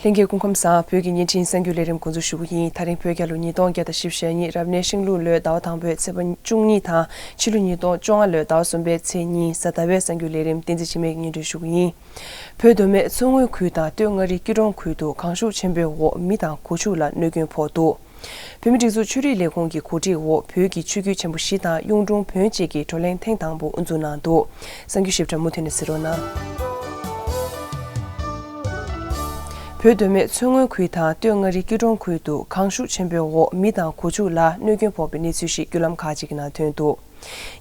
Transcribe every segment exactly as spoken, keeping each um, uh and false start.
ལྷན་རྒྱས་སྐུ་ཁམས་བཟང་། བོད་ཀྱི་བརྙན་འཕྲིན་གསར་འགྱུར་ལས་རིམ་འགོ་འཛུགས་ཞུ་གི་ཡིན། ད་རིང་བོད་རྒྱལ་ལོ་ཉིས་སྟོང་བརྒྱ་དང་བཞི་བཅུ་ཞེ་གཉིས། རབ་གནས་ཤིང་ལུག་ལོའི་ཟླ་བ་དང་པོའི་ཚེས་པ་བཅུ་གཉིས་དང་ཕྱི་ལོ་ཉིས་སྟོང་བཅོ་ལྔ་ལོའི་ཟླ་བ་གསུམ་པའི་ཚེས་གཉིས། གཟའ་ཟླ་བའི་གསར་འགྱུར་ལས་རིམ། བསྟན་འཛིན་འཆི་མེད་ཀྱིས་སྙན་སྒྲོན་ཞུ་གི་ཡིན། བོད་མདོ་སྨད་མཚོ་སྔོན་ཁུལ་དང་སྟོད་མངའ་རིས་སྐྱིད་གྲོང་ཁུལ་དུ་གངས་ཤུགས་ཆེན་པོའི་འོག་མི་དང་སྒོ་ཕྱུགས་ལ་གནོད་སྐྱོན་ཕོག་འདུག་བོད་མིའི་སྒྲིག་འཛུགས་ཆོས་རིག་ལས་ཁུངས་ཀྱི་གོ་སྒྲིག་འོག་བོད་ཀྱི་ཆོས་བརྒྱུད་ཆེན་པོ་བཞི་དང་གཡུང་དྲུང་བོན་བཅས་ཀྱི་བགྲོ་གླེང་ཐེངས་དང་པོ་དབུ་འཛུགས་གནང་འདུག་གསར་འགྱུར་ཞིབ་ཕྲ་མུ་མཐུད་ནས་གཟིགས་རོགས་གནང་། བོད་མདོ་སྨད་མཚོ་སྔོན་ཁུལ་དང་སྟོད་མངའ་རིས་སྐྱིད་གྲོང་ཁུལ་དུ་གངས་ཤུགས་ཆེན་པོའི་འོག་མི་དང་སྒོ་ཕྱུགས་ལ་གནོད་སྐྱོན་ཕོག་པའི་གནས་ཚུལ་ཞིག་བརྒྱུད་ལམ་ཁག་ཅིག་གི་ནང་ཐོན་འདུག་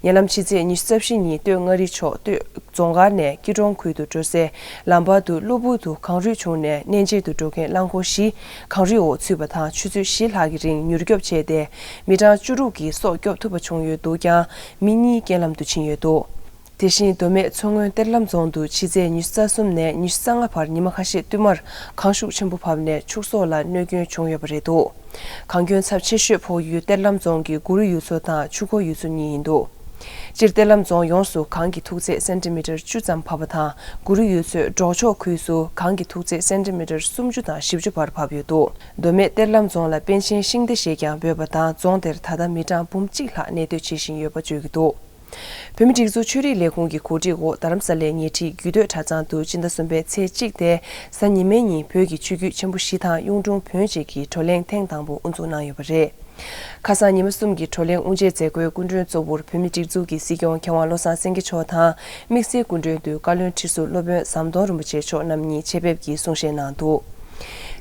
ཉེ་ལམ་ཕྱི་ཚེས་ཉི་ཤུ་རྩ་བཞི་ཉིན་སྟོད་མངའ་རིས་ཕྱོགས་སྟོད་རྫོང་མཁར་ནས་སྐྱིད་གྲོང་ཁུལ་དུ་འགྲོ་སའི་ལམ་བར་དུ་གློ་བུར་དུ་གངས་རུད་བྱུང་ནས་གནས་མཇལ་དུ་འགྲོ་མཁན་རླངས་འཁོར་བཞི་གངས་རིའི་འོག་ཚུད་པ་དང་ཆུ་ཚོད་བཞི་ལྷག་གི་རིང་མྱུར་སྐྱོབ་བྱས་ཏེ་མི་གྲངས་བཅུ་དྲུག་གི་སྲོག་སྐྱོབ་ཐུབ་པ་བྱུང་ཡོད་འདུག་ཀྱང་མི་གཉིས་རྐྱེན་ལམ་དུ་ཕྱིན་ཡོད་འདུག་དེ་བཞིན་མདོ་སྨད་མཚོ་སྔོན་གཏེར་ལམ་རྫོང་དུ་ཕྱི་ཚེས་ཉི་ཤུ་རྩ་གསུམ་ནས་ཉི་ཤུ་རྩ་ལྔ་བར་ཉི་མ་ཁ་ཤས་བསྟུད་མར་གངས་ཤུགས་ཆེན་པོ་བབས་ནས་ཕྱུགས་ཟོག་ལ་གནོད་སྐྱོན་བྱུང་ཡོད་པ་རེད་འདུག་གངས་སྐྱོན་ཚབས་ཆེ་ཤོས་ཕོག་ཡུལ་གཏེར་ལམ་རྫོང་གི་གུ་རུ་ཡུལ་ཚོ་དང་ཆུ་འགོ་ཡུལ་ཚོ་གཉིས་ཡིན་འདུག་སྤྱིར་གཏེར་ལམ་རྫོང་ཡོངས་སུ་གངས་ཀྱི་ཐུག་ཚད་སེན་ཏི་མི་ཊར་བཅུ་ཙམ་བབས་པ་དང་། གུ་རུ་ཡུལ་ཚོའི་འབྲོག་ཕྱོགས་ཁུལ་སུ་གངས་ཀྱི་ཐུག་ཚད་སེན་ཏི་མི་ཊར་སུམ་ཅུ་དང་བཞི་བཅུ་བར་བབས་ཡོད་འདུག་མདོ་སྨད་གཏེར་ལམ་རྫོང་ལ་པཎ་ཆེན་ཤིང་རྟ་ཞེས་ཀྱང་འབོད་པ་དང་རྫོང་དེར་ད་ལྟ་མི་གྲངས་འབུམ་གཅིག་ལྷག་གནས་སྡོད་བྱེད་བཞིན་ཡོད་པ་བརྗོད་ཀྱི་འདུག་བོད་མིའི་སྒྲིག་འཛུགས་ཆོས་རིག་ལས་ཁུངས་ཀྱི་གོ་སྒྲིག་འོག་རྡ་རམ་ས་ལའི་ཉེ་འཁྲིས་རྒྱུད་སྟོད་གྲྭ་ཚང་དུ་སྤྱི་ཟླ་གསུམ་པའི་ཚེས་གཅིག་སྟེ་གཟའ་ཉི་མའི་ཉིན་བོད་ཀྱི་ཆོས་བརྒྱུད་ཆེན་པོ་བཞི་དང་གཡུང་དྲུང་བོན་བཅས་ཀྱི་བགྲོ་གླེང་ཐེངས་དང་པོ་དབུ་འཛུགས་གནང་ཡོད་པ་རེད། ཁ་སང་ཉི་མ་གསུམ་གྱི་བགྲོ་གླེང་དབུ་འབྱེད་མཛད་སྒོའི་སྐུ་མགྲོན་གཙོ་བོར་བོད་མིའི་སྒྲིག་འཛུགས་ཀྱི་སྲིད་སྐྱོང་མཁས་དབང་བློ་བཟང་སེང་གེ་མཆོག་དང་། དམིགས་བསལ་སྐུ་མགྲོན་དུ་བཀའ་བློན་ཁྲི་ཟུར་སློབ་དཔོན་ཟམ་གདོང་རིན་པོ་ཆེ་མཆོག་རྣམ་གཉིས་ཆེད་ཕེབས་ཀྱིས་གསུང་བཤད་གནང་འདུག་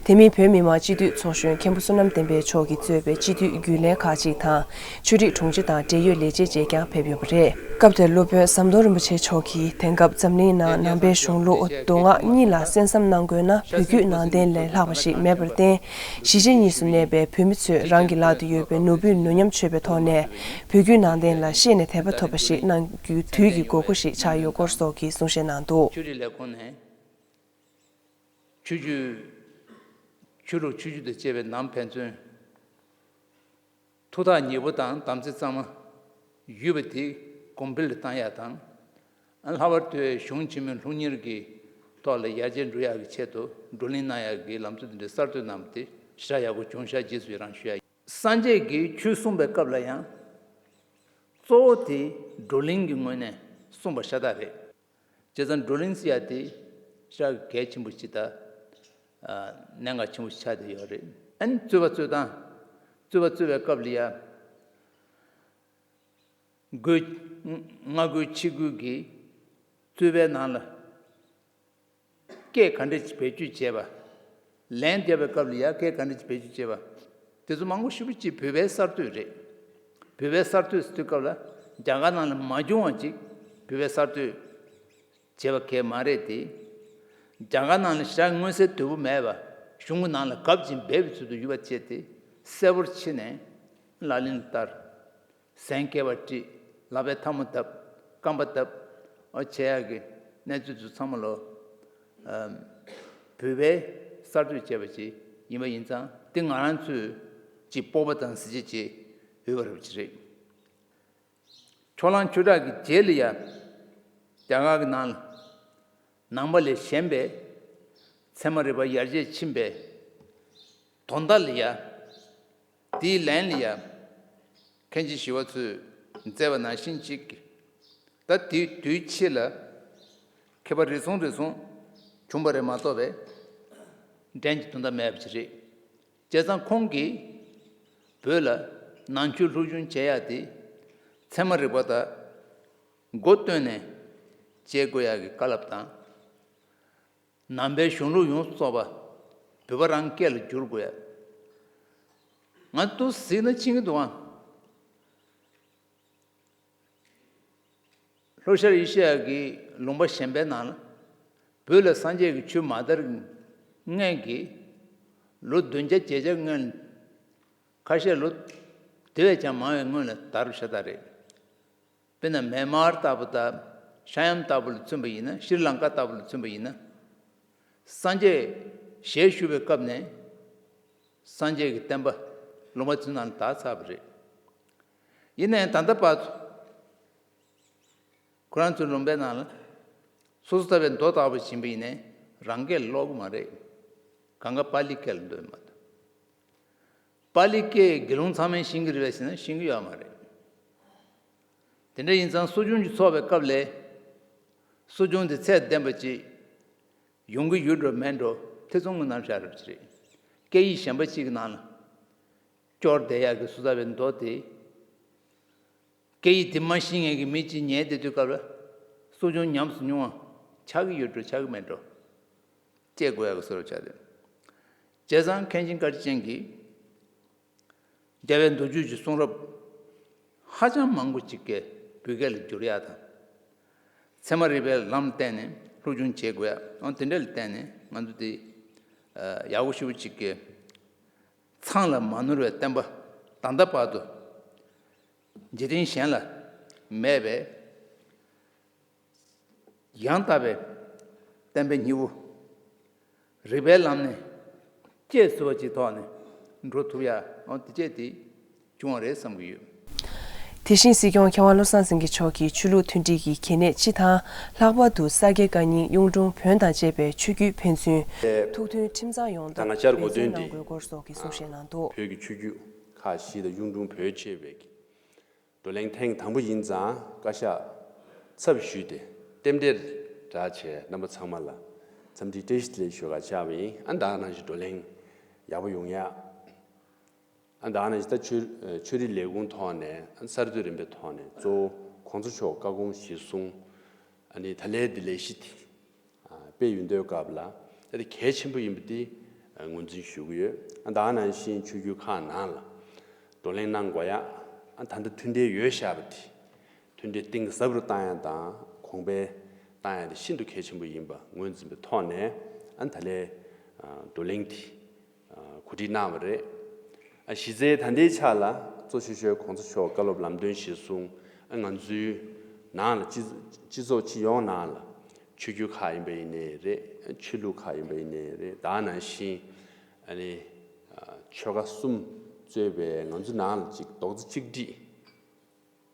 དེ་མིན་བོད་མི་མང་སྤྱི་འཐུས་ཚོགས་གཞོན་མཁན་པོ་བསོད་ནམས་བསྟན་འཕེལ་མཆོག་གིས་གཙོས་པའི་སྤྱི་འཐུས་རྒྱུན་ལས་ཁག་ཅིག་དང་། ཆོས་རིག་དྲུང་ཆེ་དང་འབྲེལ་ཡོད་ལས་བྱེད་བཅས་ཀྱང་ཕེབས་ཡོད་པ་རེད། སྐབས་དེར་སློབ་དཔོན་ཟམ་གདོང་རིན་པོ་ཆེ་མཆོག་གིས་དེང་སྐབས་འཛམ་གླིང་ནང་ནང་པའི་གཞུང་ལུགས་མདོ་སྔགས་གཉིས་ལ་གསན་བསམ་གནང་དགོས་ན་བོད་བརྒྱུད་ནང་བསྟན་ལས་ལྷག་པ་ཞིག་མེད་པར་བརྟེན། གཞིས་བྱེས་གཉིས་སུ་གནས་པའི་བོད་མི་ཚོས་རང་གི་ལག་ཏུ་ཡོད་པའི་ནོར་བུས་ནོར་ཉམས་ཆོད་པའི་ཐོག་ནས་བོད་བརྒྱུད་ནང་བསྟན་ལ་ཤེས་ནས་དད་པ་ཐོབ་པ་ཞིག་གནང་རྒྱུའི་དུས་ཀྱི་དགོས་མཁོ་ཞིག་ཆགས་ཡོད་སྐོར་སོགས་ཀྱི་གསུང་བཤད་གནང་འདུག་ཆོས་རིག་ལས་ཁུངས་ནས་ཆོས་བརྒྱུད། ཆོས་ལུགས་ཆོས་བརྒྱུད་དང་བཅས་པའི་ནང་ཕན་ཚུན་ཐུགས་ཐག་ཉེ་པོ་དང་དམ་ཚིག་གཙང་མ་ཡོད་པ་དེ་གོང་འཕེལ་བཏང་ཡག་དང་། ལྷག་པར་དུ་གཞུང་ཆེན་མོའི་སློབ་གཉེར་གྱི་ཐོག་ལ་ཡར་རྒྱས་འགྲོ་ཡག་གི་ཆེད་དུ་བགྲོ་གླེང་གནང་ཡག་གི་ལམ་སྲོལ་དེ་འདྲའི་གསར་གཏོད་གནང་བ་དེ་ཞེ་དྲག་ཡག་པོ་བྱུང་ཤག་རྗེས་སུ་ཡི་རང་ཞུ་ཡ་ཡིན། སངས་རྒྱས་ཀྱིས་ཆོས་གསུངས་པའི་སྐབས་ལ་ཡང་གཙོ་བོ་དེ་བགྲོ་གླེང་གི་ངོས་ནས་གསུངས་པ་ཤ་སྟག་རེད། བྱས་ཙང་བགྲོ་གླེང་ཟེར་ཡ་དེ་ཤ་གལ་ཆེན་པོ་ཞིག་དང་། ཨ། གནད་འགག་ཆེན་པོ་ཆགས་བསྡད་ཡོད་རེད། ཨ་ནི་རྩོད་པ་རྩོད་སྟངས། རྩོད་པ་རྩོད་པའི་སྐབས་ལ་ཡ། རྒོལ། སྔ་རྒོལ་ཕྱི་རྒོལ་གྱི་རྩོད་པའི་ནང་ལ་སྐད་ག་འདྲ་ཅིག་བེད་སྤྱོད་བྱས་པ། ལན་རྒྱབ་པའི་སྐབས་ལ་ཡ་སྐད་ག་འདྲ་ཅིག་བེད་སྤྱོད་བྱས་པ། དེ་ཚོ་མང་པོ་ཞེ་པོ་ཅིག་བོད་པའི་གསར་གཏོད་རེད། བོད་པའི་གསར་གཏོད་ཟེར་དུས་སྐབས་ལ་རྒྱ་གར་ནང་ལ་མ་བྱུང་བ་ཅིག་བོད་པའི་གསར་གཏོད་བྱས་པ་གས་མ་རེད་དེ། རྒྱ་གར་ནང་ལ་ཞེ་དྲག་མངོན་གསལ་དོད་པོ་མེད་པ། གཞུང་གི་ནང་ལ་གབ་ཅིང་སྦས་པའི་ཚུལ་དུ་ཡོད་པ་བྱས་ཏེ་གསལ་པོར་ཕྱེ་ནས་ལག་ལེན་ལ་བསྟར། གཟན་བསྐལ་པ་བཀྲིས། ལག་པས་ཐལ་མོ་བརྡབ། རྐང་པ་བརྡབ། ཨོ་བྱེད་ཡག་གི་གནས་ཚུལ་ཚོ་ཚང་མ་ལོ། ཨམ། བོད་པའི་གསར་གཏོད་བྱས་པ་ཅིག་ཡིན་པ་ཡིན་ཙང་དེ་ང་རང་ཚོས་ཅིག་སྤོབས་པ་དང་གཟི་བརྗིད་ཅིག་ཡོད་པ་རེད་པ་ཅིག་རེད། ཕྱོགས་གླང་ཆོས་གྲགས་ཀྱི་རྗེས་ལ་ཡ། རྒྱ་གར་གྱི་ནང་ལ། ནང་པ་ལས་གཞན་པའི་ཚད་མ་རིག་པ་ཡར་རྒྱས་ཕྱིན་པའི་དོན་དག་ལ་ཡ། དེའི་ལན་ལ་ཡ། མཁན་ཆེན་ཞི་བ་འཚོས་མཛད་པ་ནང་བཞིན་ཅིག་ད་དེའི་དུས་ཕྱིས་ལ་མཁས་པ་རེ་ཟུང་རེ་ཟུང་བྱུང་བ་རེད་མ་གཏོགས་པའི་འགྲན་གྱི་དོན་དག་མེད་པ་ཅིག་རེད། བྱས་ཙང་ཁོང་གིས་བོད་ལ་ནང་ཆོས་སློབ་སྦྱོང་བྱེད་ཡག་དེ་ཚད་མ་རིག་པ་དང་མགོ་བཏོན་ནས་བྱེད་དགོས་ཡག་གི་བཀའ་སློབ་དང་། ནང་པའི་གཞུང་ལུགས་ཡོངས་སུ་རྫོགས་པ་བོད་པ་རང་སྐད་ལ་བསྒྱུར་དགོས་ཡག་ང་ཏོག་ཙམ་གཟིགས་ན་ཕྱིན་གྱི་འདུག་ཨང་། ལྷོ་ཤར་ཨེ་ཤེ་ཡ་གི་ལུང་པ་གཞན་པའི་ནང་ལ་བོད་ལ་སངས་རྒྱས་ཀྱི་ཆོས་མ་དར་སྔོན་གྱི་ལོ་བདུན་བརྒྱ་བརྒྱད་བརྒྱ་སྔོན། ཁ་ཤས་ལོ་དེ་བས་ཀྱང་མང་བའི་སྔོན་ལ་དར་ཤ་སྟག་རེད། དཔེར་ན་མེན་མར་ལྟ་བུ་དང་ཤ་ཡམ་ལྟ་བུ་ལ་མཚོན་པ་ཡིན་ན། ཤྲི་ལང་ཀ་ལྟ་བུ་ལ་མཚོན་པ་ཡིན་ན། སངས་རྒྱས་ཞལ་བཞུགས་པའི་སྐབས་ནས་སངས་རྒྱས་ཀྱི་བསྟན་པ་ལུང་པ་ཚོའི་ནང་ལ་དར་ཚར་བ་རེད། ཡིན་ནའི་ད་ལྟ་བར་དུ་ཁོ་རང་ཚོའི་ལུང་པའི་ནང་ལ་སོ་སོ་ལྟ་བའི་མདོ་ལྟ་བུ་ཡིན་པ་ཡིན་ནའི་རང་སྐད་ཀློག་གི་མ་རེད། གང་ག་པཱ་ལི་སྐད་ལ་འདོད་མ་གཏོགས། པཱ་ལི་སྐད་དགེ་སློང་ཚང་མས་ཤེས་ཀྱི་རེད་པས་ཟེར་ན་ཤེས་ཀྱི་ཡོད་མ་རེད། དེ་འདྲ་ཡིན་ཙང་གསོ་སྦྱོང་གི་ཚོགས་པའི་སྐབས་ལ། གསོ་སྦྱོང་དེ་ཚད་ལྡན་པ་ཅིག་ཡོང་གི་ཡོད་འགྲོ་མེད་འགྲོ་ཐེ་ཚོམ་གྱི་རྣམ་གཞག་རེད་པ་ཅིག་རེད། སྐད་ཡིག་གཞན་པ་ཅིག་གི་ནང་ལ་སྐྱོར་བསྡད་ཡག་གི་སོ་ཐར་བའི་མདོ་དེ། སྐད་ཡིག་དེ་མ་ཤེས་མཁན་གྱི་མི་གཅིག་ཉལ་བསྡད་དུས་སྐབས་ལ། གསོ་སྦྱོང་ཉམས་སུ་མྱོང་བ་ཆགས་ཀྱི་ཡོད་འགྲོ་ཆགས་ཀྱི་མེད་འགྲོ། དཔྱད་དགོས་ཡག་གི་བཟོ་འདྲ་ཆགས་འདུག་བྱས་ཙང་མཁན་ཆེན་བཀའ་དྲིན་ཅན་གྱིས། རྒྱལ་བའི་མདོ་རྒྱུད་ཀྱི་གསུང་རབ་ཧ་ཅང་མང་པོ་ཅིག་གི་བོད་སྐད་ལ་བསྒྱུར་ཡག་དང་། ཚད་མ་རིག་པའི་ལམ་ལ་བརྟེན་ནས་སློབ་སྦྱོང་བྱེད་དགོས་ཡག་འོ་དེ་འདྲ་ལ་བརྟེན་ནས་ང་ཚོ་དེ་ཡག་པོ་ཞེ་པོ་ཅིག་གི། ཚང་ལ་མ་ནོར་བའི་བསྟན་པ་ད་ལྟ་བར་དུ་འཇིག་རྟེན་གཞན་ལ་མེད་པའི་ཡང་དག་པའི་བསྟན་པའི་སྙིང་པོ། རིགས་པའི་ལམ་ནས་དཔྱད་ཟུར་པ་ཅིག་ཐོག་ནས་འགྲོ་ཐུབ་ཡག་འོ་དེ་བཅས་དེ་བྱུང་བ་རེད་བསམ་གྱི་ཡོད། དེ་བཞིན་སྲིད་སྐྱོང་མཁས་དབང་བློ་བཟང་སེང་གེ་མཆོག་གིས་ཆོས་ལུགས་མཐུན་སྒྲིལ་གྱི་གལ་གནད་སྤྱི་དང་། ལྷག་པར་དུ་ས་དགེ་བཀའ་རྙིང་གཡུང་དྲུང་བོན་དང་བཅས་པའི་ཆོས་བརྒྱུད་ཕན་ཚུན་ཐུགས་མཐུན་ཁྲིམས་གཙང་ཡོང་ཐབས་ད་ང་བཅར་འབད་བརྩོན་གནང་དགོས་སྐོར་སོགས་ཀྱི་གསུང་བཤད་གནང་འདུག་བོད་ཀྱི་ཆོས་བརྒྱུད་ཁག་བཞི་དང་གཡུང་དྲུང་བོན་བཅས་པའི་བགྲོ་གླེང་ཐེངས་དང་པོ་ཡིན་ཙང་བཀའ་ཤག་ཚབ་ཞུས་ཏེ་རྟེན་འབྲེལ་སྒྲ་ཆེ་རྣམ་པ་ཚང་མ་ལ་འཚམས་འདྲི་བཀྲ་ཤིས་བདེ་ལེགས་ཞུ་ག་བཅར་བ་ཡིན། ཨ་ད་ག་ནང་བཞིན་བགྲོ་གླེང་ཡག་པོ་ཡོང་ཡག་ཨ་ད་ག་ནང་བཞིན་ད་ཆོས་ཆོས་རིག་ལས་ཁུངས་ཐོག་ནས་ཨ་གསར་གཏོད་རིམ་པའི་ཐོག་ནས་གཙོ་བོ་གོང་ས་མཆོག་བཀའ་དགོངས་གཞིར་བཟུང་ཨ་ནི་ད་ལན་འདི་ལས་གཞི་དེ། སྤེལ་ཡོང་དུས་སྐབས་ལ་ད་དེ་གལ་ཆེན་པོ་ཡིན་པ་དེ་ངོས་འཛིན་ཞུ་གི་ཡོད། ད་ག་ནང་བཞིན་ཆོས་བརྒྱུད་ཁག་ནང་ལ་བགྲོ་གླེང་གནང་དགོས་ཡ། ད་ལྟ་མཐུན་འབྲེལ་ཡོད་བཞག་པ་དེ་མཐུན་འབྲེལ་གཏིང་ཟབ་རུ་བཏང་ཡ་དང་གོང་འཕེལ་བཏང་ཡ་དེ་ཤིན་ཏུ་གལ་ཆེན་པོ་ཡིན་པ་ངོས་འཛིན་པའི་ཐོག་ནས་ད་ལན་བགྲོ་གླེང་དེ། གོ་སྒྲིག་གནང་བ་རེད། གཞི་རྩའི་ད་ལྟའི་ཆ་ལ་གཙོ་ཆེ་ཤོས་གོང་ས་མཆོག་བཀའ་སློབ་ལམ་སྟོན་གཞིར་བཟུང་ང་ཚོའི་ནང་ལ་སྤྱི་སྤྱི་ཚོགས་སྤྱི་ཡོངས་ནང་ལ་ཆོས་བརྒྱུད་ཁག་ཡིན་པ་ཡིན་ནའི་རེད། ཆོས་ལུགས་ཁག་ཡིན་པ་ཡིན་ནའི་རེད། ད་ནང་བཞིན་ཨ་ནི་ཆོལ་ཁ་གསུམ་གཙོས་པའི་ང་ཚོའི་ནང་ལ་ཅིག་རྡོག་རྩ་གཅིག་སྒྲིལ།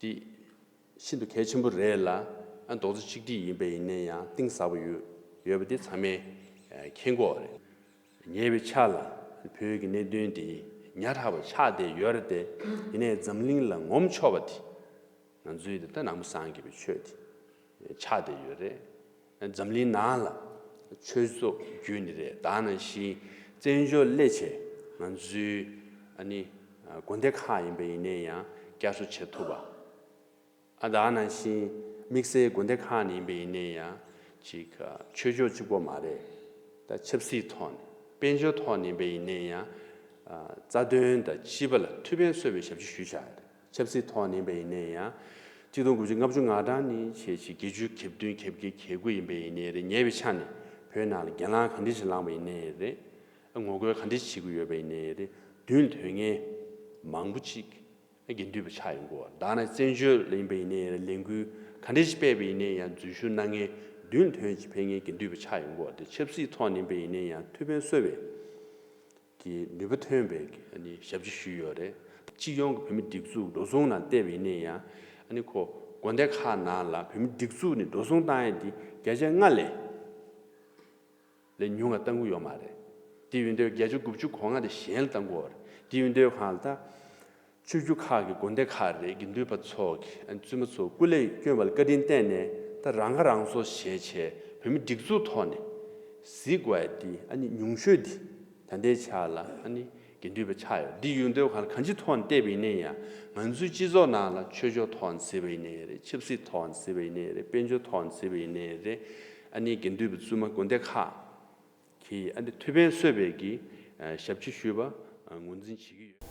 འདི་ཤིན་ཏུ་གལ་ཆེན་པོ་རེད་ལ། ཨ་རྡོག་རྩ་གཅིག་སྒྲིལ་ཡིན་པ་ཡིན་ན་ཡང་གཏིང་ཟབ་པོ་ཡོད་ཡོད་པ་འདི་ཚང་མས་མཁྱེན་གྱི་ཡོད་རེད། ཉེ་བའི་ཆར་ལ་བོད་ཀྱི་གནད་དོན་འདི་ཉག་ཕྲ་བ་ཆགས་བསྡད་ཡོད་རེད་དེ། ཡིན་ནའི་འཛམ་གླིང་ལ་ངོམ་ཆོག་པ་དེ་ང་ཚོའི་འདི་ལྟ་ནང་པ་སངས་རྒྱས་པའི་ཆོས་དེ། ཆགས་བསྡད་ཡོད་རེད། འཛམ་གླིང་ནང་ལ་ཆོས་ཚོགས་བརྒྱུད་ནི་རེད། ད་ནང་བཞིན་བཙན་བྱོལ་སླེབས་བྱས་ང་ཚོའི་ཨ་ནི་དགོན་སྡེ་ཁག་ཡིན་པ་ཡིན་ནའི་ཡང་བསྐྱར་གསོ་བྱེད་ཐུབ་པ། ཨ་ད་ནང་བཞིན་དམིགས་བསལ་དགོན་སྡེ་ཁག་ནས་ཡིན་པ་ཡིན་ནའི་ཡང་ཅིག་ཆོས་ཕྱོགས་གཅིག་པོ་མ་རེད། ད་ཆབ་སྲིད་ཐོག་ནས་དཔལ་འབྱོར་ཐོག་ནས་ཡིན་པ་ཡིན་ནའི་ཡང་རྩ་དོན་དང་སྤྱི་པ་ལ་ཐུགས་ཕན་གསོས་པའི་ཞབས་ཕྱི་ཞུས་བཞག་ཡོད་རེད། ཆབ་སྲིད་ཐོག་ནས་ཡིན་པ་ཡིན་ནའི་ཡང་། གཅིག་སྟོང་དགུ་བརྒྱ་ལྔ་བཅུ་ང་གྲངས་ནས་བྱས་བྱས་བརྒྱད་ཅུ་གྱ་བདུན་གྱ་བརྒྱད་གྱ་དགུ་ཡིན་པ་ཡིན་ནའི་རེད། ཉེ་བའི་ཆ་ནས་བོད་ནང་ལ་གྱེན་ལངས་ག་འདྲ་ཞིག་ལངས་པ་ཡིན་ནའི་རེད། ངོ་རྒོལ་ག་འདྲ་ཞིག་བྱེད་ཀྱི་ཡོད་པ་ཡིན་ནའི་རེད། མདུན་ལ་ཐོན་མཁན་མང་པོ་ཅིག་དགེ་འདུན་པ་ཆགས་ཡོང་གི་ཡོད་རེད། ད་ནང་བཙན་བྱོལ་ལ་ཡིན་པ་ཡིན་ནའི་རེད། ལས་འགུལ་ག་འདྲ་ཞིག་སྤེལ་བ་ཡིན་ནའི་ཡང་འཛུལ་ཞུགས་གནང་མཁན་མདུན་ལ་ཐོན་ཅིག་ཕེབས་མཁན་དགེ་འདུན་པ་ཆགས་ཡོང་གི་ཡོད་རེད། ཆབ་སྲིད་ཐོག་ནས་ཡིན་པ་ཡིན་ནའི་ཡང་ཐུགས་ཕན་གསོས་པའི་གི་ནུས་པ་ཐོན་པའི་ཨ་ནི་ཞབས་ཕྱི་ཞུས་ཡོད་རེད། སྤྱི་ཡོངས་ཀྱི་བོད་མི་སྒྲིག་འཛུགས་འགྲོ་སོང་ནང་བལྟས་པ་ཡིན་ནའི་ཡང་ཨ་ནི་ཁོ་དགོན་སྡེ་ཁག་ནང་ལ་བོད་མི་སྒྲིག་འཛུགས་ནས་འགྲོ་སོང་བཏང་ཡས་འདི་བརྒྱ་ཆ་ལྔ་ལས་ལས་ཉུང་བ་བཏང་གི་ཡོད་མ་རེད། དེ་ཡིན་དུས་བརྒྱ་ཆ་དགུ་བཅུ་གོ་ལྔ་དེ་གཞན་ལ་བཏང་གི་ཡོད་རེད། དེ་ཡིན་དུས་གང་ལ་ད། ཆོས་བརྒྱུད་ཁག་གི་དགོན་སྡེ་ཁག་རེད། དགེ་འདུན་པ་ཚོ་གི་ཨ་ནི་བཙུན་མ་ཚོ་སྐུ་ལས་བསྐྱོན་པ་ལ་བཀའ་དྲིན་བརྟེན་ནས་ད་རང་ཁ་རང་གསོ་བྱས་བྱས་བོད་མི་སྒྲིག་འཛུགས་ཐོག་ནས་གཟིགས་དགོས་ཡ་འདི་ཨ་ནི་ཉུང་ཤོས་འདི་ད་ལྟའི་ཆ་ལ་ཨ་ནི་དགེ་འདུན་པ་ཆགས་ཡོད། འདི་ཡོང་དུས་གང་གང་ཅིའི་ཐོག་ནས་བལྟས་པ་ཡིན་ན་ཡང་ང་ཚོའི་སྤྱི་ཚོགས་ནང་ལ་ཆོས་ཕྱོགས་ཐོག་ནས་གཟིགས་པ་ཡིན་ན་རེད། ཆབ་སྲིད་ཐོག་ནས་གཟིགས་པ་ཡིན་ན་རེད། དཔལ་འབྱོར་ཐོག་ནས་གཟིགས་པ་ཡིན་ན་རེད། ཨ་ནི་དགེ་འདུན་པ་བཙུན་མ་དགོན་སྡེ་ཁག་གིས་ཨ་ནི་ཐུགས་ཕན་གསོས་པའི་གི་ཞབས་ཕྱི་ཞུས་པ་ངོས་འཛིན་བྱེད་ཀྱི་ཡོད།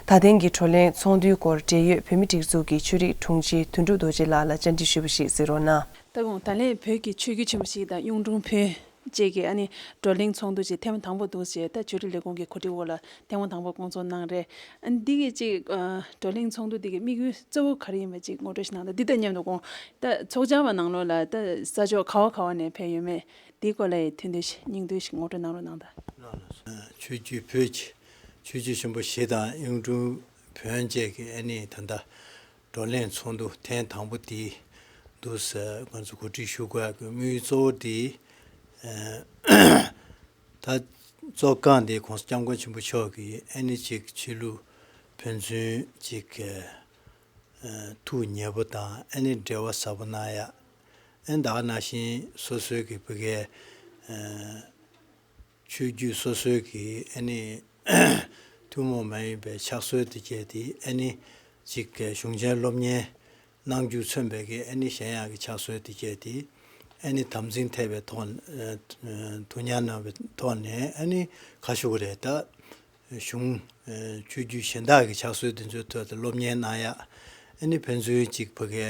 ད་ཐེངས་ཀྱི་བགྲོ་གླེང་ཚོགས་འདུའི་སྐོར་འབྲེལ་ཡོད་བོད་མིའི་སྒྲིག་འཛུགས་ཀྱི་ཆོས་རིག་དྲུང་ཆེ་དོན་གྲུབ་རྡོ་རྗེ་ལགས་ལ་བཅར་འདྲི་ཞུས་པ་ཞིག་གཟིགས་རོགས་གནང་། ད་དགོང་ད་ལན་བོད་ཀྱི་ཆོས་བརྒྱུད་ཆེན་པོ་ཞིག་དང་གཡུང་དྲུང་བོན་བཅས་ཀྱི་ཨ་ནི་བགྲོ་གླེང་ཚོགས་འདུ་ཅིག་ཐེངས་མ་དང་པོ་འདུག་ཅེས་ད་ཆོས་རིག་ལས་ཁུངས་ཀྱི་གོ་སྒྲིག་འོག་ལ་ཐེངས་མ་དང་པོ་སྐོང་ཚོགས་གནང་རེད། ཨ་ནི་འདི་གི་ཅིག་བགྲོ་གླེང་ཚོགས་འདུ་འདི་གི་དམིགས་ཡུལ་གཙོ་བོ་ག་རེ་ཡིན་པ་ཅིག་ངོ་སྤྲོད་ཞིག་གནང་དང་། འདི་དང་མཉམ་དུ་དགོང་ད་ཚོགས་བཅར་བ་ནང་ལོགས་ལ་ད་ས་ཕྱོགས་ག་བ་ག་བ་ནས་ཕེབས་ཡོད་མེད། དེའི་སྐོར་ལ་ཡི་ཐུགས་འདུན་ཞིག་སྙིང་བསྡུས་ཤིག་ངོ་སྤྲོད་གནང་རོགས་གནང་དང་། ཆོས་བརྒྱུད་བོད་ཀྱི་ཆོས་བརྒྱུད་ཆེན་པོ་བཞི་དང་གཡུང་དྲུང་བོན་བཅས་ཀྱི་ཨ་ནི་ད་ལྟ་བགྲོ་གླེང་ཚོགས་འདུ་ཐེངས་དང་པོ་དེ་འདུག་ཟེར་ང་ཚོ་གོ་སྒྲིག་ཞུ་དགོས་ཀྱི་དམིགས་ཡུལ་གཙོ་བོ་དེ་ད་ གཙོ་རྐང་དེ་༸གོང་ས་༸སྐྱབས་མགོན་ཆེན་པོ་མཆོག་གིས་ཨ་ནི་ཅིག་ཆོས་ལུགས་ཕན་ཚུན་ཅིག་ཨ་ཐུགས་ཉེ་པོ་དང་ཨ་ནི་འབྲེལ་བ་ཟབ་པོ་གནང་ཡ། ཨ་ནི་ད་ག་ནང་བཞིན་སོ་སོའི་གི་ཕ་གའི་ཨ་ཆོས་བརྒྱུད་སོ་སོའི་གི་ཨ་ནི་ཐུན་མོང་མ་ཡིན་པའི་ཕྱག་སྲོལ་དེ་བཅས་དེ་ཨ་ནི་ཅིག་གཞུང་ཆེན་སློབ་གཉེར་གནང་རྒྱུ་མཚོན་པའི་གི་ཨ་ནི་གཞན་ཡང་གི་ཕྱག་སྲོལ་དེ་བཅས་དེ་ཨ་ནི་དམ་འཛིན་ཐེབས་པའི་ཐོག་ཨ་ཐུགས་ཉར་གནང་བའི་ཐོག་ནས་ཨ་ནི་ཁ་ཤུགས་རེད་ད། གཞུང་ཆོས་བརྒྱུད་གཞན་དག་གི་ཕྱག་སྲོལ་དེ་ཚོའི་ཐོག་ཏུ་སློབ་གཉེར་གནང་ཡ། ཨ་ནི་ཕན་ཚུན་གཅིག་ཕ་གའི་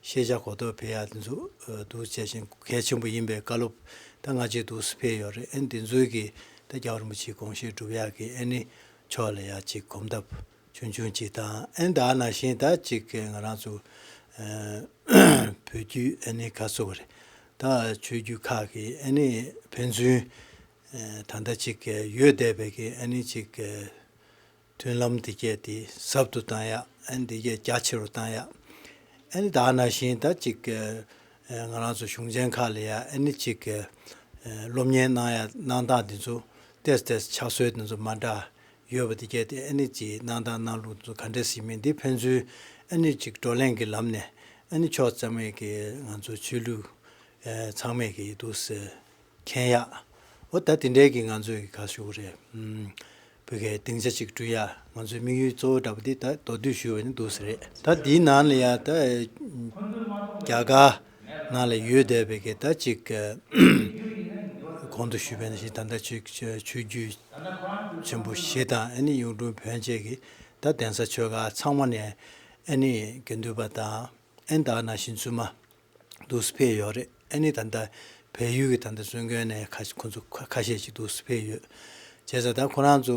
ཤེས་བྱ་གོ་རྟོགས་འཕེལ་ཡ་དེ་ཚོ་འདུག་བྱས་ཤིང་གལ་ཆེན་པོ་ཡིན་པའི་བཀའ་སློབ་ད་སྔ་རྗེས་འདུག་སེ་ཕེབས་ཡོད་རེད། ཨ་ནི་དེ་ཚོའི་གི་ད་རྒྱལ་བ་རིན་པོ་ཆེའི་དགོངས་བཞེད་སྒྲུབ་ཡ་གི་ཨ་ནི་ཕྱོགས་ལ་ཡ་གཅིག་གོམ་སྟབས་ཆུང་ཆུང་གཅིག་དང་ཨ་ནི་ད་ནང་བཞིན་ད་གཅིག་ང་རང་ཚོ་བོད་བརྒྱུད་ཨ་ནི་ཁ་ཚུགས་རེད། ད་ཆོས་བརྒྱུད་ཁག་གི་ཨ་ནི་ཕན་ཚུན་ད་ལྟ་ཅིག་ཡོད་བསྡད་པའི་གི་ཨ་ནི་ཅིག་མཐུན་ལམ་དེ་གས་དེ་ཟབ་ཏུ་བཏང་ཡ། ཨ་ནི་དེ་གས་རྒྱ་ཆེ་རུ་བཏང་ཡ། ཨ་ནི་ད་ནང་བཞིན་ད་ཅིག་ང་རང་ཚོ་གཞུང་ཆེན་ཁག་ལ་ཡ་ཨ་ནི་ཅིག་སློབ་གཉེར་གནང་ཡ་གནང་སྟངས་དེ་ཚོ་ཏེས་ཏེས་ཕྱག་སྲོལ་དེ་ཚོ་མ་འདྲ་ཡོད་པ་དེ་གས་དེ་ཨ་ནི་ཅིག་གནང་སྟངས་གནང་ལུགས་དེ་ཚོ་ག་འདྲས་ཟིན་མིན་དེ་ཕན་ཚུན་ཨ་ནི་ཅིག་བགྲོ་གླེང་གི་ལམ་ནས་ཨ་ནི་ཕྱོགས་ཚང་མས་ཀྱི་ང་ཚོ་ཆོས་ལུགས་ཚང་མས་ཀྱི་འདུག་སེ་མཁྱེན་ཡག་འོ་ད་དེ་འདྲའི་གི་ང་ཚོའི་གི་ག་ཞུ་གི་རེད། ཨུམ། བོད་སྐད་སྡིངས་ཆ་གཅིག་བསྐྲུན་ཡ་ང་ཚོའི་དམིགས་ཡུལ་གཙོ་བོ་འདྲ་པོ་འདི་ད་མདོར་བསྡུས་ཞུས་པ་ནི་འདུག་སེ་རེད། ད་འདིའི་ནང་ལ་ཡ་ད་རྒྱ་གར་ནང་ལ་ཡོད་བསྡད་པའི་གི་ད་ཅིག་གོང་དུ་ཞུས་པ་ནང་བཞིན་ད་ལྟ་ཆོས་ཆོས་བརྒྱུད་ཆེན་པོ་བཞི་དང་ཨ་ནི་གཡུང་དྲུང་བོན་བཅས་ཀྱི་ད་གདན་ས་ཆོས་སྒར་ཚང་མ་ནས་ཨ་ནི་དགེ་འདུན་པ་དང་ཨ་ནི་ད་ནང་བཞིན་བཙུན་མ་འདུག་སེ་ཕེབས་ཡོད་རེད། ཨ་ནི་ད་ལྟ་བལ་ཡུལ་གྱི་ད་ལྟ་བཙུན་དགོན་ནས་ཁ་ཁོ་ཚོ་ཁ་ཁ་ཤས་ཅིག་འདུག་སེ་ཕེབས་ཡོད། བྱས་ཙང་ད་ཁོ་རང་ཚོ་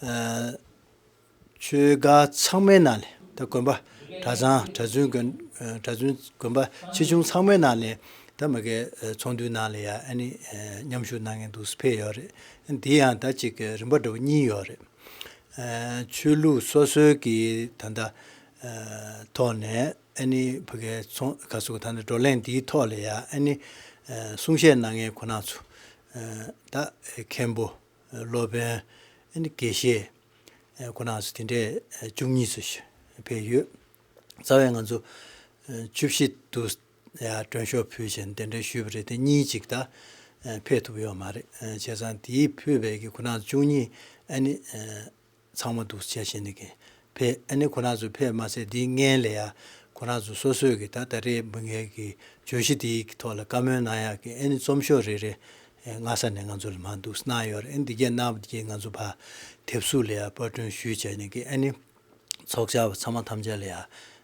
ཨ་ཆོས་སྒར་ཚང་མའི་ནང་ལས་ད་དགོན་པ་གྲྭ་ཚང་གྲྭ་བཙུན་དགོན་ཨ་གྲྭ་བཙུན་དགོན་པ་ཆེ་ཆུང་ཚང་མའི་ནང་ལས་ད་མ་གི་ཨ་ཚོགས་འདུའི་ནང་ལ་ཡ་ཨ་ནི་ཨ་མཉམ་ཞུགས་གནང་མཁན་འདུག་སེ་ཕེབས་ཡོད་རེད། ཨ་ནི་འདི་ཡང་ད་ཅིག་རིམ་པ་འདྲ་པོ་གཉིས་ཡོད་རེད། ཨ་ཆོས་ལུགས་སོ་སོའི་གི་ད་ལྟ་ཨ་ཐོག་ནས་ཨ་ནི་ཕ་གའི་ཚོང་ག་ཚོད་ད་ནི་བགྲོ་གླེང་འདིའི་ཐོག་ལ་ཡ་ཨ་ནི་ཨ་གསུང་བཤད་གནང་མཁན་ཁོ་རང་ཚོ་ཨ་ད་མཁན་པོ་སློབ་དཔོན་ཨ་ནི་དགེ་བཤེས་ཨ་ཁོ་རང་ཚོ་དེ་འདྲས་ཨ་བཅུ་གཉིས་ཙམ་ཞིག་ཕེབས་ཡོད། རྩ་བའི་ང་ཚོ་ཨ་བཅུ་བཞི་དུ་ཡ་མགྲོན་ཤོག་ཕུལ་བྱས་ནས་གདན་འདྲེན་ཞུས་པ་རེད་དེ་གཉིས་ཅིག་ད་ཨ་ཕེབས་ཐུབ་ཡོད་མ་རེད། ཨ་བྱས་ཙང་དེའི་ཕུལ་བའི་གི་ཁོ་རང་བཅུ་གཉིས་ཨ་ནི་ཨ་ཚང་མ་འདུག་བྱས་བྱས་ནས་གི་ཕེབས། ཨ་ནི་ཁོ་རང་ཚོ་ཕེབས་མ་ཟད་དེའི་སྔན་ལ་ཡ་ཁོ་རང་ཚོ་སོ་སོའི་གི་ད་ད་རེས་མི་ངན་གི་བརྗོད་གཞི་དེའི་གི་ཐོག་ལ་བཀའ་མོལ་གནང་ཡག་གི་ཨ་ནི་རྩོམ་ཤོག་རེ་རེ་ཨ་སྔ་ས་ནས་ང་ཚོ་ལ་མར་འདུག་གནང་ཡོད་རེད། ཨ་ནི་འདི་གས་གནང་བ་འདི་གས་ང་ཚོ་ཕར་དེབ་གཟུགས་ལ་ཡ་པར་སྐྲུན་ཞུས་བྱས་ནས་གི་ཨ་ནི་ཚོགས་བཅར་བ་ཚང་མ་ཐམས་ཅད་ལ་ཡང་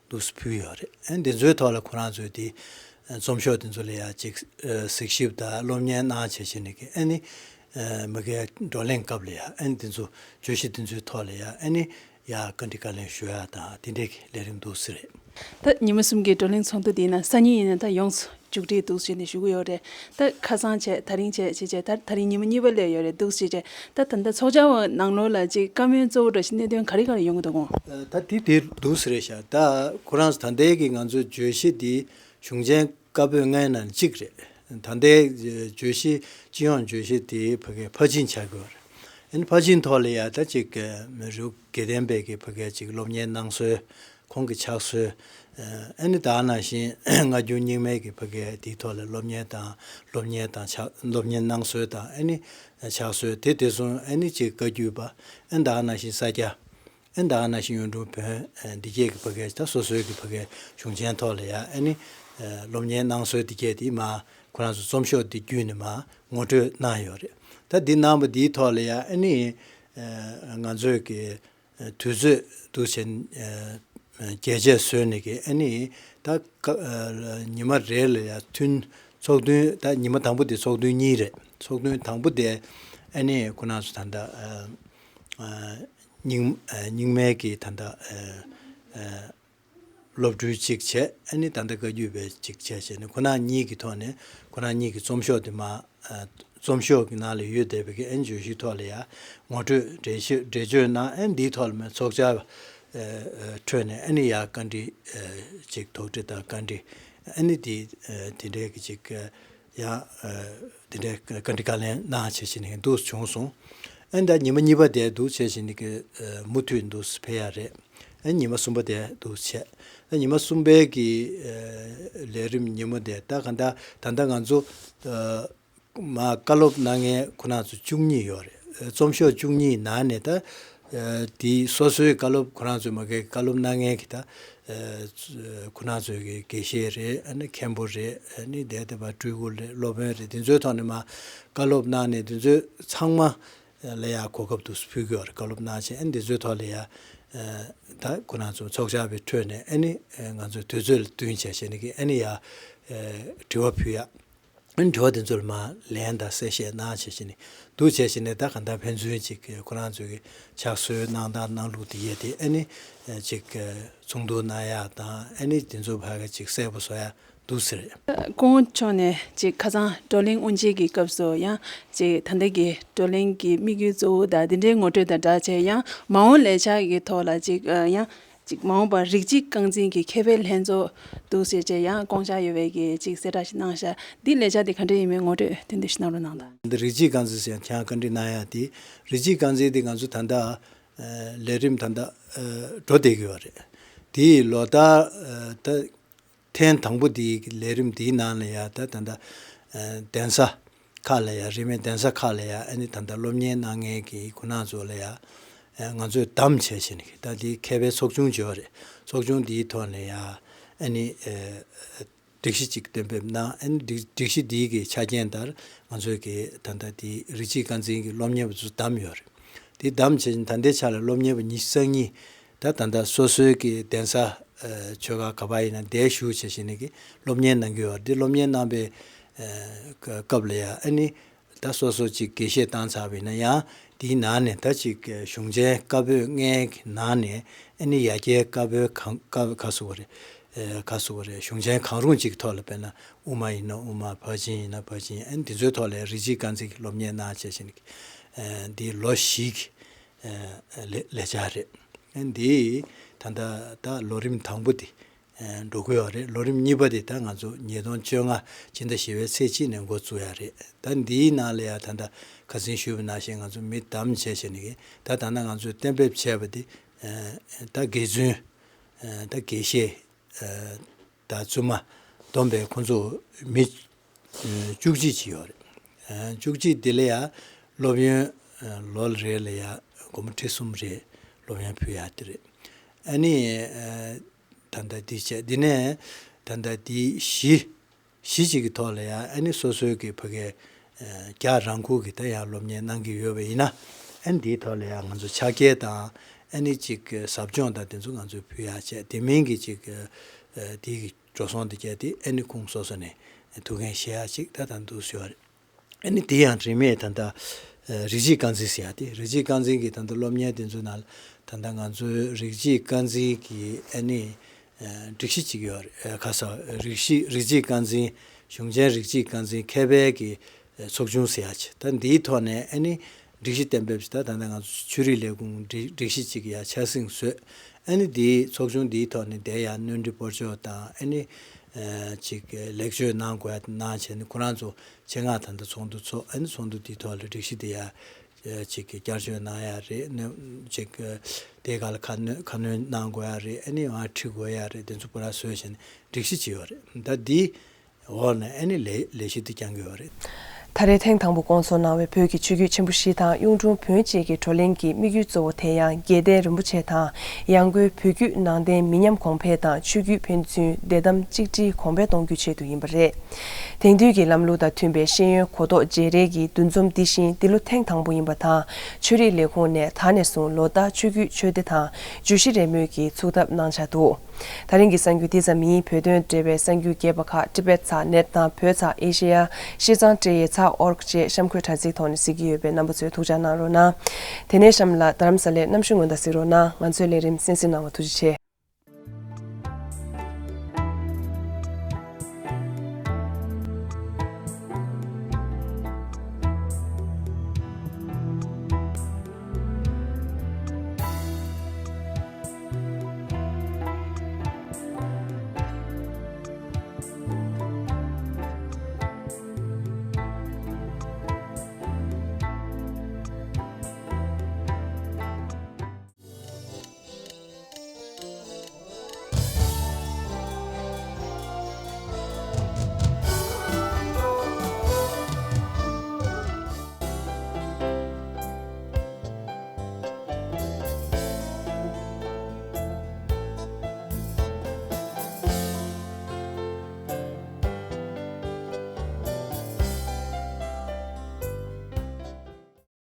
འདུག་སེ་ཕུལ་ཡོད་རེད། ཨ་ནི་འདི་ཚོའི་ཐོག་ལ་ཁོ་རང་ཚོས་དེ་རྩོམ་ཤོག་དེ་ཚོ་ལ་ཡང་ཅིག་གཟིགས་ཞིབ་དང་སློབ་གཉེར་གནང་བྱས་བྱས་ནས་ཀྱི་ཨ་ནི་མ་གིའི་བགྲོ་གླེང་སྐབས་ལ་ཡང་ཨ་ནི་དེ་ཚོ་བརྗོད་གཞི་དེ་ཚོའི་ཐོག་ལ་ཡང་ཨ་ནི་ཡང་བཀའ་འདྲི་བཀའ་ལན་ཞུ་ཡག་དང་དེ་འདྲའི་ལས་རིམ་འདུག་སེ་རེད། ད་ཉི་མ་གསུམ་གྱི་བགྲོ་གླེང་ཚོགས་འདུ་འདིའི་ནང་སང་ཉིན་ཡིན་ན་ད་ཡོངས་སུ་མཇུག་སྒྲིལ་འདུག་ཟེར་ནས་ཞུ་གི་ཡོད་རེད། ད་ཁ་སང་བྱས་དེ་རིང་བྱས་བྱས་བྱས་ད་དེ་རིང་ཉི་མ་གཉིས་པ་སླེབས་ཡོད་རེད་འདུག་ཟེར་བྱས། ད་ད་ལྟ་ཚོགས་བཅར་བ་ནང་ལོགས་ལ་ཅིག་བཀའ་མོལ་གཙོ་བོ་འདྲ་ཞིག་གནད་དོན་ག་རེ་ག་རེ་ཡོང་གི་འདུག་གོ། ད་དེ་དེ་འདུག་ཟེར་རེད་ཤག་ད་ཁོ་རང་ཚོ་ད་ལྟའི་གི་ང་ཚོའི་བརྗོད་གཞི་འདི་གཞུང་ཆེན་བཀའ་པོད་ལྔའི་ནང་གཅིག་རེད། ད་ལྟའི་བརྗོད་གཞི་སྤྱི་ཡོངས་བརྗོད་གཞི་དེ་ཕ་གིའི་ཕར་ཕྱིན་ཆགས་ཀྱི་ཡོད་རེད། ཨ་ནི་ཕར་ཕྱིན་ཐོག་ལ་ཡ་ད་ཅིག་མི་རབས་དགེ་ལྡན་པའི་གི་ཕ་གིའི་ཅིག་སློབ་གཉེར་གནང་སྲོལ། ཁོང་གི་ཕྱག་སྲོལ། ཨ་ནི་ད་ནང་བཞིན་སྔ་འགྱུར་རྙིང་མའི་གི་ཕ་གིའི་དེའི་ཐོག་ལ་སློབ་གཉེར་དང་སློབ་གཉེར་དང་ཕྱག་སློབ་གཉེར་གནང་སྲོལ་དང་ཨ་ནི་ཕྱག་སྲོལ་དེ་དེ་སོང་ཨ་ནི་ཅིག་བཀའ་བརྒྱུད་པ་ཨ་ནི་ད་ནང་བཞིན་ས་སྐྱ་ཨ་ནི་ད་ནང་བཞིན་གཡུང་དྲུང་བོན་འདི་གས་ཀྱི་ཕ་གིའི་ད་སོ་སོའི་གི་ཕ་གིའི་གཞུང་ཆེན་ཐོག་ལ་ཡ་ཨ་ནི་སློབ་གཉེར་གནང་སྲོལ་འདི་གས་དེ་མ་ཁོ་རང་ཚོ་རྩོམ་ཤོག་འདི་བརྒྱུད་ནས་མ་ངོ་སྤྲོད་གནང་ཡོད་རེད། ད་འདི་གནང་བ་འདིའི་ཐོག་ལ་ཡ་ཨ་ནི་ང་ཚོའི་གི་དུས་ཚོད་འདུག་བྱས་རྒྱས་བཅད་བཟོས་ནས་ཀྱི་ཨ་ནི་ད་ཉི་མ་རེ་ལ་ཡ་ཐུན་ཚོགས་ཐུན་ད་ཉི་མ་དང་པོ་དེ་ཚོགས་ཐུན་གཉིས་རེད། ཚོགས་ཐུན་དང་པོ་དེ་ཨ་ནི་ཁོ་རང་ཚོ་ད་ལྟ་རྙིང་རྙིང་མའི་གི་ད་ལྟ་སློབ་ཕྲུག་གཅིག་བྱས་ཨ་ནི་ད་ལྟ་བཀའ་བརྒྱུད་པའི་གཅིག་བྱས་བྱས་ནས་ཁོ་རང་གཉིས་ཀྱི་ཐོག་ནས་ཁོ་རང་གཉིས་ཀྱི་རྩོམ་ཤོག་དེ་མ་རྩོམ་ཤོག་གི་ནང་ལ་ཡོད་བསྡད་པའི་གི་ཨ་ནི་བརྗོད་གཞིའི་ཐོག་ལ་ཡ་ངོ་སྤྲོད་འགྲེལ་བཤད་འགྲེལ་བརྗོད་གནང་ཨ་ནི་འདིའི་ཐོག་ལ་མ་ཚོགས་བཅར་བ་ཁྲོད་ནས་ཨ་ནི་ཡ་བཀའ་འདྲི་ཅིག་དོགས་འདྲི་དང་བཀའ་འདྲི་ཨ་ནི་འདི་དེ་འདྲའི་གི་ཅིག་ཡ་ དེ་འདྲའི་བཀའ་འདྲི་བཀའ་ལན་གནང་བྱས་བྱས་ནས་འདུག་བྱུང་སོང་། ཨ་ནི་ད་ཉི་མ་གཉིས་པ་དེ་འདུག་བྱས་བྱས་ནས་ཀྱི་མུ་མཐུད་འདུག་ཕེབས་ཡ་རེད། ཨ་ནི་ཉི་མ་གསུམ་པ་དེ་འདུག་བྱས། ཨ་ཉི་མ་གསུམ་པའི་གི་ལས་རིམ་ཉིན་མོ་དེ་ད་ག་ད་ད་ལྟ་ང་ཚོ་མ་བཀའ་སློབ་གནང་མཁན་ཁོ་རང་ཚོ་བཅུ་གཉིས་ཡོད་རེད། རྩོམ་ཤོག་བཅུ་གཉིས་ནང་ནས་ད་དེ་སོ་སོའི་བཀའ་སློབ་ཁོ་རང་ཚོའི་མ་གི་བཀའ་སློབ་གནང་མཁན་གྱི་ད་ཁོ་རང་ཚོའི་གི་དགེ་བཤེས་རེད། ཨ་ནི་མཁན་པོ་རེད། ཨ་ནི་དེ་དེ་བ་སྤྲུལ་སྐུ་རེད། སློབ་དཔོན་རེད། དེ་ཚོའི་ཐོག་ནས་མ་བཀའ་སློབ་གནང་ནས་དེ་ཚོའི་ཚང་མ་ལ་ཡ་གོ་སྐབས་དུ་ཕུལ་གི་ཡོད་རེད། བཀའ་སློབ་གནང་བྱས་ཨ་ནི་དེ་ཚོའི་ཐོག་ལ་ཡ་ད་ཁོ་རང་ཚོ་ཚོགས་བཅར་བའི་ཁྲོད་ནས་ཨ་ནི་ང་ཚོའི་དུས་ཚོད་ལ་བསྟུན་བྱས་བྱས་ནས་ཀྱི་ཨ་ནི་ཡ་དྲི་བ་ཕུལ་ཡ། དྲི་བ་དེ་ཚོར་མ་ལན་དང་གསལ་བཤད་གནང་བྱས་བྱས་ནས་འདུག་བྱས་བྱས་ནས་ད་ག་ད་ཕན་ཚུན་ཅིག་ཁོ་རང་ཚོའི་གི་ཕྱག་སྲོལ་གནང་སྟངས་གནང་ལུགས་དེ་ཡས་དེ་ཨ་ནི་ཅིག་ཚོགས་འདུ་གནང་ཡག་དང་ཨ་ནི་དེ་ཚོ་ཕ་གི་ཅིག་གསལ་པོ་བཟོ་ཡག་འདུག་ཟེར། སྐུ་ངོ་མཆོག་ནས་ཅིག་ཁ་སང་བགྲོ་གླེང་དབུ་འབྱེད་ཀྱི་སྐབས་སུ་ཡང་ཅིག་ད་ལྟ་གི་བགྲོ་གླེང་གི་དམིགས་ཡུལ་གཙོ་བོ་དང་དེ་འདྲའི་ངོ་སྤྲོད་དང་སྦྲགས་བྱས་ཡང་མ་འོངས་ལས་འཆར་གྱི་ཐོག་ལ་ཅིག་ཡང་། ཅིག་མ་འོངས་པར་རིགས་གཅིག་རྐང་འཛིན་གྱི་མཁས་པའི་ལྷན་ཚོགས་འདུག་ཟེར་བྱས་ཡང་བསྐོང་བཞག་ཡོད་པའི་གི་ཅིག་གསལ་བསྒྲགས་ཤིག་གནང་ཤག་འདི་ལས་འཆར་འདི་ག་འདྲ་ཡིན་མིན་ངོ་སྤྲོད་ཏན་ཏན་ཞིག་གནང་རོགས་གནང་དང་། འདི་རིགས་གཅིག་རྐང་འཛིན་ཟེར་ཡང་ཁྱེད་རང་བཀའ་འདྲི་གནང་ཡ་དེ་རིགས་གཅིག་རྐང་འཛིན་དེ་ང་ཚོ་ད་ལྟ་ལས་རིམ་ད་ལྟ་འགྲོ་བསྡད་ཀྱི་ཡོད་རེད། དེའི་ལོ་ལྟར་ད། ཐེངས་དང་པོ་དེའི་ལས་རིམ་དེའི་ནང་ལ་ཡ་ད་ད་ད་གདན་ས་ཁག་ལ་ཡ་རིས་མེད་གདན་ས་ཁག་ལ་ཡ་ཨ་ནི་ད་ད་སློབ་གཉེར་གནང་མཁན་གྱི་ཁོ་རང་ཚོ་ལ་ཡ་ང་ཚོས་བདམས་བྱས་བྱས་ནས་ད་དེའི་མཁས་པའི་ཚོགས་ཆུང་བྱོས་རེད། ཚོགས་ཆུང་དེའི་ཐོག་ནས་ཡ་ཨ་ནི་སྒྲིག་གཞི་ཅིག་གཏན་འབེབས་གནང་ཨ་ནི་སྒྲིག་སྒྲིག་གཞི་དེའི་གི་ཆ་རྐྱེན་ལྟར་ང་ཚོས་གི་ད་ད་དེའི་རིགས་གཅིག་རྐང་འཛིན་གྱི་སློབ་གཉེར་བ་ཚོ་བདམས་ཡོད་རེད། དེ་བདམས་བྱས་ད་ལྟའི་ཆ་ལ་སློབ་གཉེར་བ་ཉི་ཤུ་རྩ་གཉིས། ད་ད་ལྟ་སོ་སོའི་གི་གདན་ས་ཆོས་ཁ་ག་པ་ཡིན་ན་དེ་ཞུགས་བྱས་བྱས་ནས་གི་སློབ་གཉེར་གནང་གི་ཡོད་རེད། དེ་སློབ་གཉེར་གནང་པའི་སྐབས་ལ་ཡང་ཨ་ནི་ད་སོ་སོ་ཅིག་དགེ་བཤེས་བཏང་ཚར་བ་ཡིན་ན་ཡང་དེའི་ནང་ནས་ད་ཅིག་གཞུང་ཆེན་བཀའ་པོད་ལྔའི་གི་ནང་ནས་ཨ་ནི་ཡ་གྱལ་བཀའ་པོད་གང་བཀའ་ག་ཟེར་བ་རེད། ག་ཟེར་བ་རེད། གཞུང་ཆེན་གང་རུང་ཅིག་གི་ཐོག་ལ་དཔེར་ན་དབུ་མ་ཡིན་ན་དབུ་མ། ཕར་ཕྱིན་ཡིན་ན་ཕར་ཕྱིན། ཨ་ནི་དེ་ཚོའི་ཐོག་ལ་རིགས་གཅིག་རྐང་འཛིན་གྱི་སློབ་གཉེར་གནང་བྱས་བྱས་ནས་འདི་ལོ་བཞི་གི་ལས་ལས་འཆར་རེད། འདི་ད་ལྟ་ད་ལོ་རིམ་དང་པོ་དེ་འགྲོ་གི་ཡོད་རེད། ལོ་རིམ་གཉིས་པ་དེ་ད་ང་ཚོ་ཉིས་སྟོང་བཅོ་ལྔ་སྤྱི་ཟླ་བཞི་པའི་ཚེས་གཅིག་ནས་འགོ་བཙུགས་ཡ་རེད། ད་འདིའི་ནང་ལ་ཡ་ད་ལྟ་ཁ་སང་ཞུས་པ་ནང་བཞིན་ང་ཚོ་མི་བདམས་བྱས་བྱས་ནས་ད་ད་ལྟ་ང་ཚོས་གཏན་འབེབས་བྱས་པ་དེ་ད་དགེ་བཙུན་ད་དགེ་བཤེས་དང་བཙུན་མ་བསྡོམས་པས་ཁོང་ཚོ་མི་བཅུ་གཅིག་ཅིག་ཡོད་རེད། བཅུ་གཅིག་འདི་ལ་ཡ་སློབ་ཡོན་ལོ་རེ་ལ་ཡ་སྒོར་མོ་ཁྲི་གསུམ་རེ་སློབ་ཡོན་ཕུལ་ཡ་དེ་རེད། ཨ་ནི་ད་ལྟ་འདི་བྱས་འདི་ནས་ད་ལྟ་འདི་བཞི་བཞི་གཅིག་གི་ཐོག་ལ་ཡ་ཨ་ནི་སོ་སོའི་གི་ཕ་གའི་རྒྱ་རང་ཁུལ་གྱི་ད་ཡང་སློབ་གཉེར་གནང་གི་ཡོད་པ་ཡིན་ན་ཨ་ནི་འདིའི་ཐོག་ལ་ཡང་ང་ཚོ་ཕྱག་འཁྱེར་དང་ཨ་ནི་ཅིག་ཟབ་སྦྱོང་དང་དེ་ཚོ་ང་ཚོས་ཕུལ་ཡག་བྱས་དེ་མིན་གྱི་ཅིག་དེའི་འགྲོ་སོང་དེ་བརྒྱབ་སྟེ་ཨ་ནི་ཁོང་སོ་སོ་ནས་ཐུགས་འགན་བཞེས་ཡག་ཅིག་ད་ད་འདུག་ཟེར་བ་རེད། ཨ་ནི་དེ་ཡང་རིས་མེད་ད་ལྟ་རིགས་གཅིག་རྐང་འཛིན་ཟེར་ཡག་དེ་རིགས་གཅིག་རྐང་འཛིན་གྱི་ད་ལྟ་སློབ་གཉེར་དེ་ཚོའི་ནང་ལ་ད་ལྟ་ང་ཚོའི་རིགས་གཅིག་རྐང་འཛིན་གྱི་ཨ་ནི། སྒྲིག་གཞི་གཅིག་ཡོད་རེད། ཁ་སང་རིགས་གཅིག་རིགས་གཅིག་རྐང་འཛིན། གཞུང་ཆེན་རིགས་གཅིག་རྐང་འཛིན་མཁས་པའི་གི་ཚོགས་ཆུང་ཟེར་ཡག་ཅིག་ད་འདིའི་ཐོག་ནས་ཨ་ནི་སྒྲིག་གཞི་གཏན་འབེབས་ཤིག་ད་ད་ལྟ་ང་ཚོ་ཆོས་རིག་ལས་ཁུངས་སྒྲིག་སྒྲིག་གཞི་གཅིག་ཡ་ཆ་སྲིང་བཟོས། ཨ་ནི་འདིའི་ཚོགས་ཆུང་འདིའི་ཐོག་ནས་དེ་ཡང་སྣོན་འཕྲི་སྤོར་གཅོག་དང་ཨ་ནི་ཅིག་ལེགས་བཅོས་གནང་དགོས་ཡ་དེ་གནང་བྱས་ནས་ཁོ་རང་ཚོ་ཆེད་མངགས་ད་ལྟ་ཚོགས་འདུ་ཚོགས། ཨ་ནི་ཚོགས་འདུ་འདིའི་ཐོག་ལ་སྒྲིག་གཞི་དེ་ཡ། ཅིག་གི་བསྐྱར་བཅོས་གནང་ཡ་རེད། ཅིག་དེ་ག་ལ་ཁ་སྣོན་ཁ་སྣོན་གནང་དགོས་ཡ་རེད། ཨ་ནི་ཡང་ཁྲིད་དགོས་ཡ་རེད། དེ་ཚོ་པུ་ར་བཟོས་བྱས་ནས་སྒྲིག་གཞི་ཅིག་ཡོད་རེད། ད་འདི་འོག་ནས་ཨ་ནི་ལས་ལས་གཞི་འདི་བསྐྱང་གི་ཡོད་རེད། ད་རེས་ཐེངས་དང་པོ་བསྐོང་ཚོགས་གནང་བའི་བོད་ཀྱི་ཆོས་བརྒྱུད་ཆེན་པོ་བཞི་དང་གཡུང་དྲུང་བོན་བཅས་ཀྱི་བགྲོ་གླེང་གི་དམིགས་ཡུལ་གཙོ་བོ་དེ་ཡང་རྒྱལ་བསྟན་རིན་པོ་ཆེ་དང་ཡང་སྒོས་བོད་བརྒྱུད་ནང་བསྟན་མི་ཉམས་གོང་འཕེལ་དང་ཆོས་བརྒྱུད་ཕན་ཚུན་བདེ་དམ་གཅིག་སྒྲིལ་གོང་འཕེལ་གཏོང་རྒྱུའི་ཆེད་དུ་ཡིན་པ་རེད། དེང་དུས་ཀྱི་ལམ་ལུགས་དང་མཐུན་པའི་ཤེས་ཡོན་གོ་རྟོགས་བརྗེ་རེས་ཀྱི་འདུ་འཛོམས་འདི་བཞིན་འདི་ལོ་ཐེངས་དང་པོ་ཡིན་པ་དང་། ཆོས་རིག་ལས་ཁུངས་ནས་ད་ནས་བཟུང་ལོ་ལྟར་ཆོས་བརྒྱུད་ཆོས་སྡེ་དང་བརྗོད་གཞི་རེས་མོས་ཀྱིས་ཚུགས་ཐབས་གནང་འཆར་འདུག་ད་རིང་གི་གསར་འགྱུར་འདི་ཙམ་ཡིན། བོད་དོན་འབྲེལ་བའི་གསར་འགྱུར་རྒྱས་པ་ཁག་ཊི་བེཊ་ཚགས་ནེཊ་དང་བོད་ཚགས་ཨེ་ཤེ་ཡ་ཤིས་ཙང་ཏྲེ་ཡེ་ཚགས་ཨོར་གྷི་བཅས་གཤམ་འཁོད་དྲ་ཚིགས་ཐོག་ནས་གཟིགས་ཀྱི་ཡོད་པས་རྣམ་པ་ཚོས་ཐུགས་ཅག་གནང་རོགས་གནང་། དེ་ནས་གཤམ་ལ་རྡ་རམ་ས་ལའི་གནམ་གཤིས་སྔོན་བརྡ་གཟིགས་རོགས་གནང་། ང་ཚོའི་ལས་རིམ་གསན་གཟིགས་གནང་བར་ཐུགས་རྗེ་ཆེ།